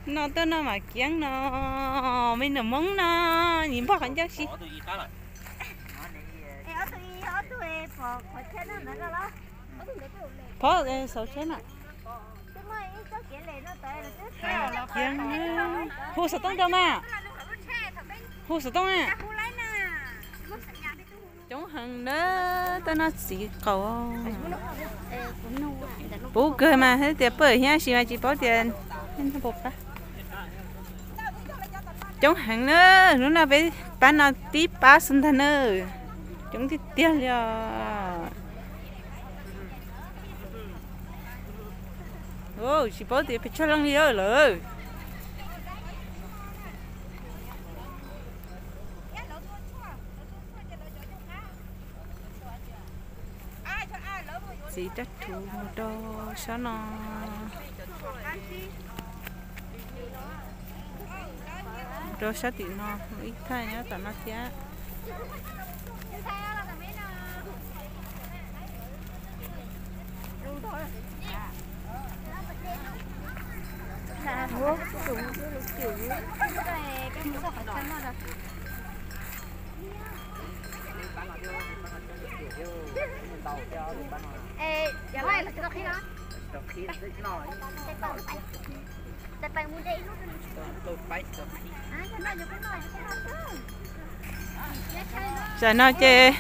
No tuaj noj Vam Kiab no, me nus Hmoob no, nim npog qhov ncauj si. Phob xauv tsheb na. Hu xov tooj rau mas. Hu xov tooj na. Coob heev na, tuaj noj txiv qaub. Puv kawg mas thiab tias pawj thiab, tab sis mas tsis paub tias puas qab. Coob heev na, hnub no peb pab no tib pab xwb ntag na. Coob tiag tiag li os. Tsis paub tias pes tsawg leej li lawm. Txiv rab rhuv mus rau sab no, rau sab tim no, ib thaj nyob tom no thiab. Tam no ces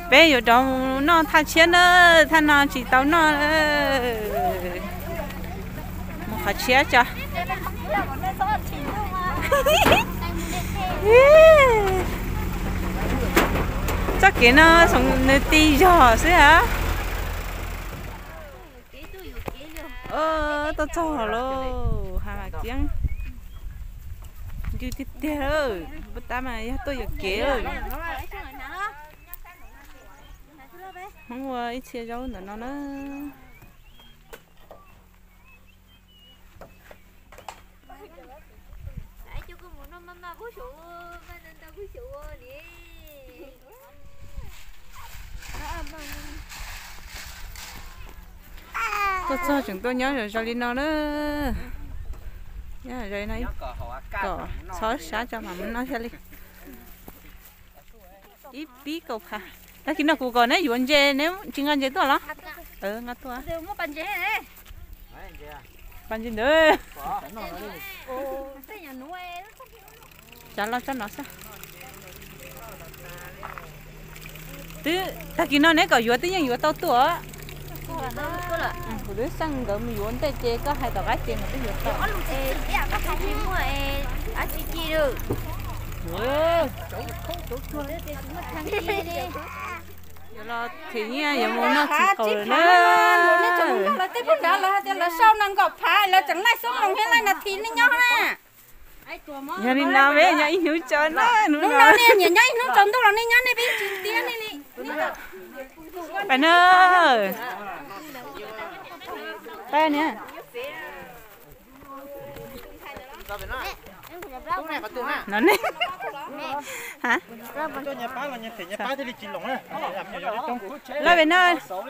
peb yuav rov mus noj thaj tshiab na, thaj no tsis tau noj. Mus qhov tshiab tso. Txoj kev no nws ti zog xwb a. Tuaj txog lauj, hav Vam Kiab ncw tiag tiag, puag ta mas yog tuaj yuam kev. Hmoob ua ib txhia zaub ntawm no na. Tuaj txog tseem tuaj nyob zoo zoo li no na. Nyob zoo li no kom txhob sab tso mam mus noj thiaj li. Ib pib kaum phav. Tag kis no kuv kom neb yuav ntses, neb tsis nqa ntses tuaj los? Nqa tuaj. Pas ntses ntawd. Tsav los tso no xwb. Twb tag kis no neb kom yuav twb yeej yuav tau tuaj. Kuv twb xeej nkawd mus yuav ntej ces koj hais tom qab ces nkawd twb yuav tau. Yuav los them nyiaj yuav mus noj txiv qaub na. Tej pab nrad lawv hais tias lawv sau nees nkaum phav lawv tseem laij xuab moos thiab laij nas this nej nyob na. Yog li no peb nyob ib hnub tsaus na, hnub no nej nyiam nyob ib hnub tsaus ntuj los nej nyob nej peb tsis tiab nej li. Pais na. Pais na. No ne. Lawv pem no. Xauv.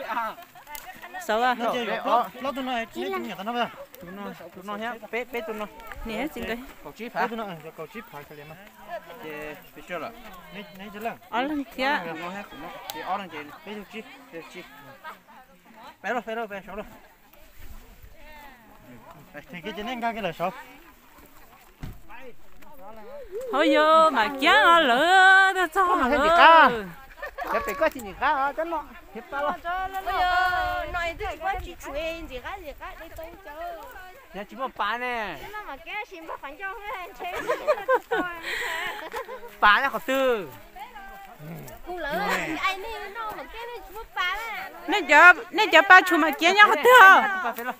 Tus no thiab peb, peb tus no. Niam txiv nkawd. Ob leeg thiab. Hauv yog Vam Kiab lawv tuaj txog lawm. Tsis muaj pav ne. Pav nyob qhov twg? Nej cov pa tshum Vam Kiab nyob qhov twg?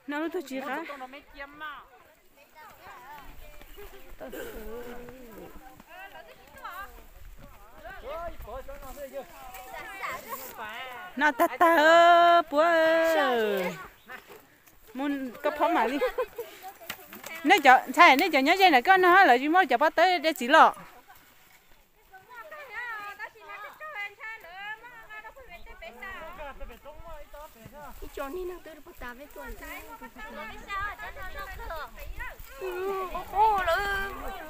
No lub tug tsis qab. No tag tag puab. Mus koj phob mam li. Nej cov ntxhais, nej cov nyob ze ntawm koj no lawv tsis muaj cov pob tawb de txiv los? Cov niag neeg twg pag tas peb tuaj.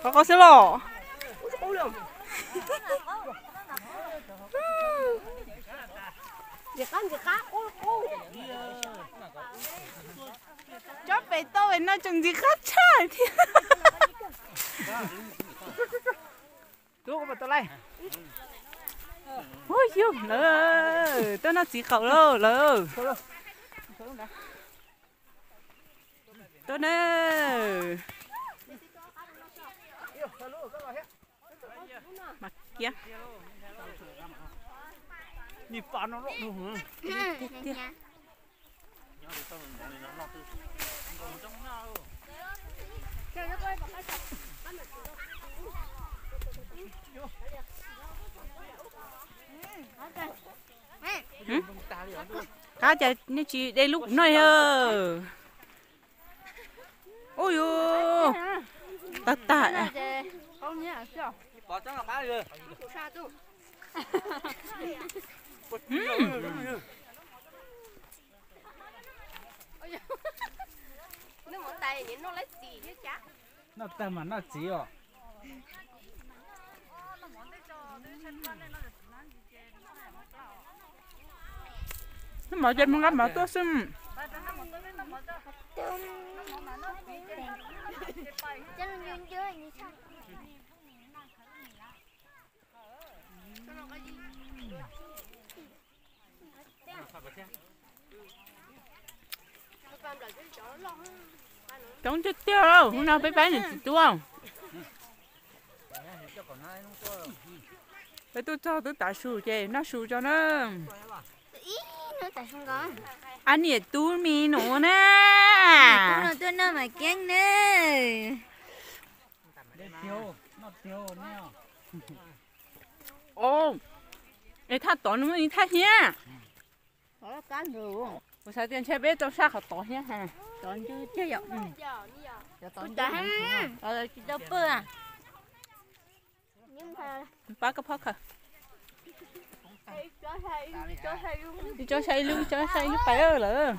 Qov qov xwb los. Ntxim qab ntxim qab qub qub. Cov pem toj no tseem ntxim qab tshaj thiab. Ub yug lawm, tuaj noj txiv qaub lauj lawm. Tuaj na. Mas kiab. Qab cas nej tsis de lub kuv noj yog. Ub yus, tag tag. Noj tag mas noj txiv os. Noj mov ces mus nqa mov tuaj xwb. Coob tiag tiag, hnub no peb pab niam txiv tub. Peb tuaj txog twb tav su ces noj su tso na. Ab niam tub me nuav na. Tuaj noj mas keeb na. Es thaj tod nws muaj ib thaj hiab. Kuv xav tias ntshe peb tau saj qhov tod thiab. Tsis tau pw. Pab koj phob khaws. Ib tsob saj ib lub, ib tsob saj ib lub pais lawm.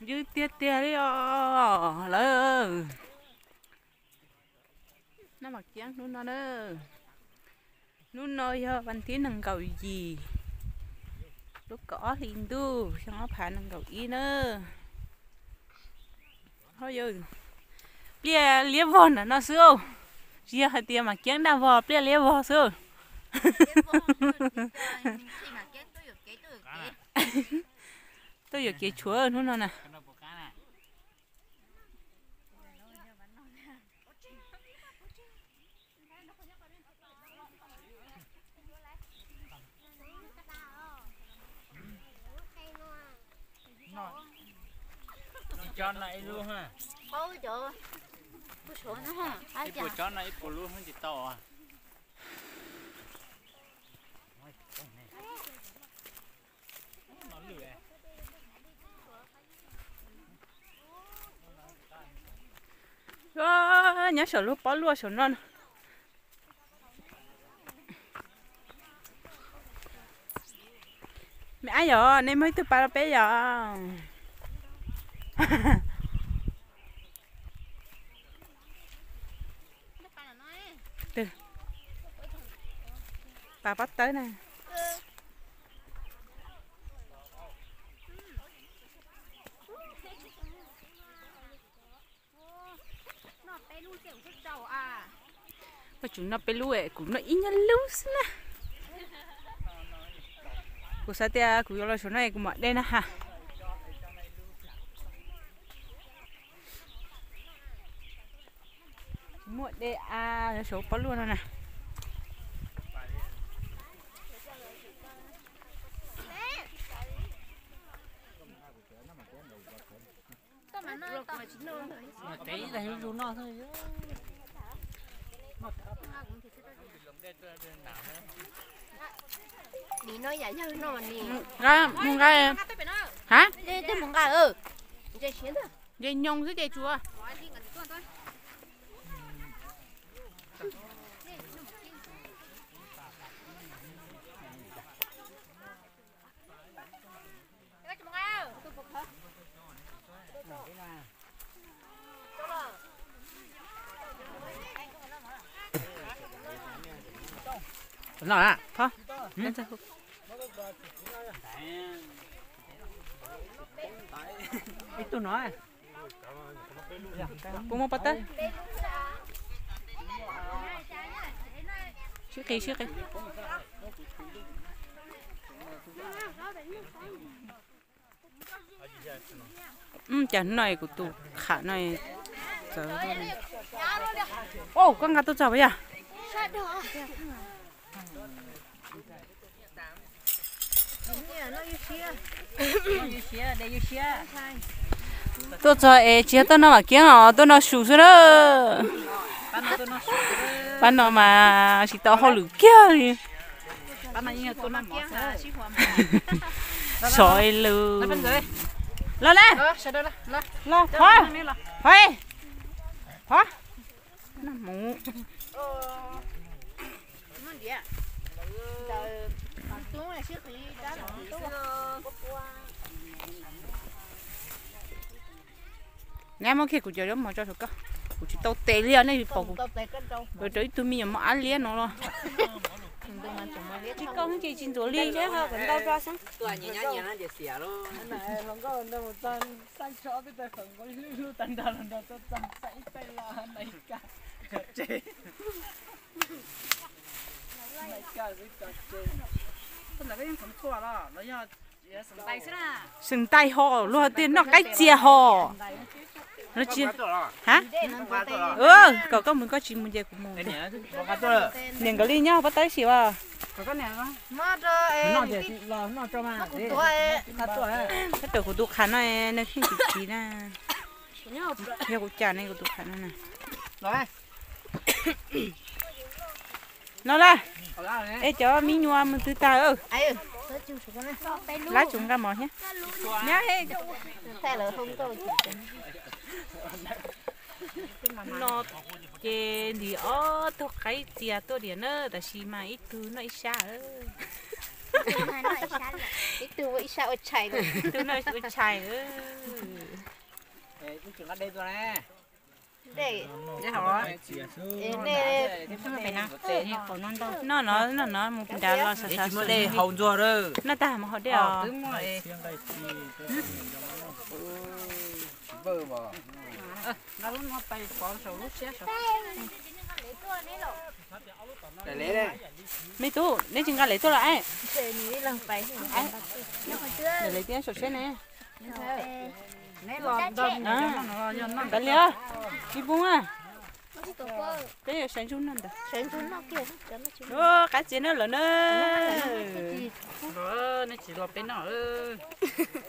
Ywg tiag tiag li os lawm. Noj mas keeb hnub no na. Hnub no yog vas thib nees nkaum yim, lub kaum ob hli ntuj, xyoo ob phav nees nkaum ib na. Pliaj liab vog ntawm no xwb, tsis yog hais tias mas keeb daj vog, pliaj liab vog xwb. Tuaj yuam kev tshuav hnub no na. Ib puas tsob no ib puas lub tsis tau. Nyob saum lub pob luaj saum no. Me ab yom, nej muaj ib tug pab rau peb yom. Pab pob tawb na. Koj tsis noj peb lub, kuv noj ib nyuag lub xwb na. Kuv xav tias kuv yuav los saum no kuv mam de na ha. Tsis muaj de a, saum pob luaj no na. Nim no yam yawg no nim. Nqa, mus nqa. Ha? Tej mus nqa. Nce nyoos xwb ces tsuav. Nim no yam yawg no nim. No na. Thov. Ib tug no. Puas muaj pov tawb? Sib qis, sib qis. Cas no kuv tus kham no txawv. Koj nqa tuaj txog puas yog? Tuaj txog es tsis yog tuaj noj vam kiab os, tuaj noj su xwb na. Pab no mas tsis tau hauj lwm kiag li. Sov lus. Los na. Los, thov. Thov. Thov. Noj hmoov. Nyab muab kiag kuv cov zaub mov tso saum koj. Kuv tsis tau tes li os, nej pom kuv rau ib tug me nyuam mos ab liab no los. Tsis koj ces tsis ntxuav li. Xeem ntais ho luag tiag, noj qaib txias ho. Ha, kom koj mus, koj tsis mus ces kuv mus. Niam nkawd li nyob pob tawb ib sim as. Koj tawm kuv tus qhav no, nws kheej tsis txiv na. Yog kuv cas ne kuv tus qhav no na. No las, es cov me nyuam mus twg tag? Lab tsuas nqa mov thiab. Nyab he. No ces ntim ob tug qaib txias tuaj diam na, tab sis mas ib tug noj ib sab. Ib tug noj ib sab ua tshais. Noj no, noj no mus nrad los xav xav. Noj tag mus haus dej os. Me tub, neb tsis nqa lev tuaj los es. Lev tiab saum seb ne. Ntawd li, tsis pub a. Peb yuav sawv ntsug noj ntawd. Qaib txias na lawm na.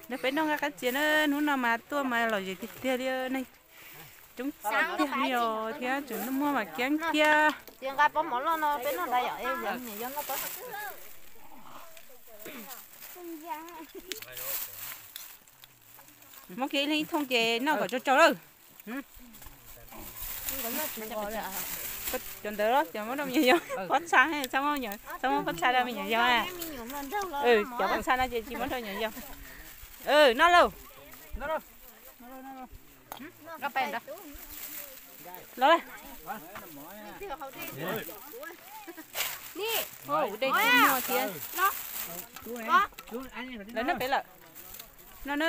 Neb peb noj nqa qaib txias na, hnub no mas tuaj mas lom zem tiag tiag li. Neeg coob tiag li os, thiab tseem muaj vam kiab thiab. Muab kiag ib leeg ib thooj ces noj kom tsau tsau lawm. Cov ntawd los cov muab rau me nyuam yaus pob txha, txhob muab pob txha rau me nyuam yaus. Cov pob txha no ces tsis muab rau me nyuam yaus. Noj lauj. Los, ua dej tsis muaj thiab. Lawv noj pem lawm. No na,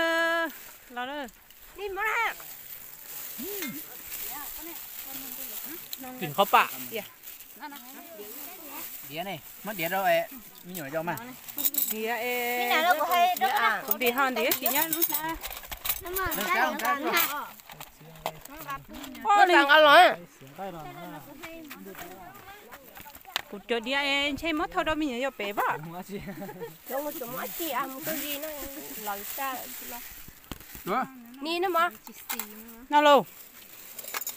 los na. Tim qhov pam. Diav ne, muab diav rau me nyuam yaus mas. Diav es, kuv tim ho ntim tim nyob lub hnab. Kuv cov diav es ntshe muab thau rau me nyuam yaus pem pom. No lauj,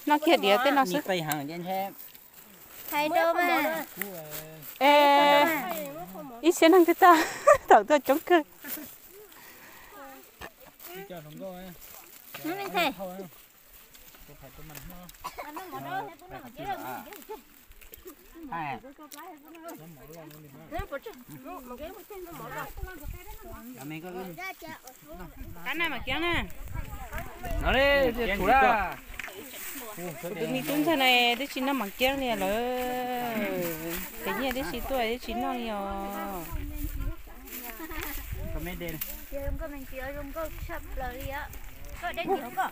noj kiag diav tej no xwb. Es ib txhia neeg twb tag thaum tuaj coob kawg. Qab na mam kiag na. Kuv tus me tub ntxawg na twb tsis noj mam kiab li lawm, ces nyiaj twb tsis tuaj twb tsis noj li os.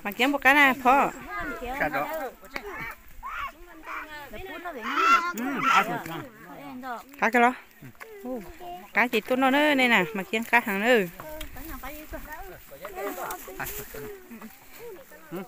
Mam kiab npaum qab na phom. Qab kawg los? Qab ces tuaj noj na, nej na mam kiab qab heev na.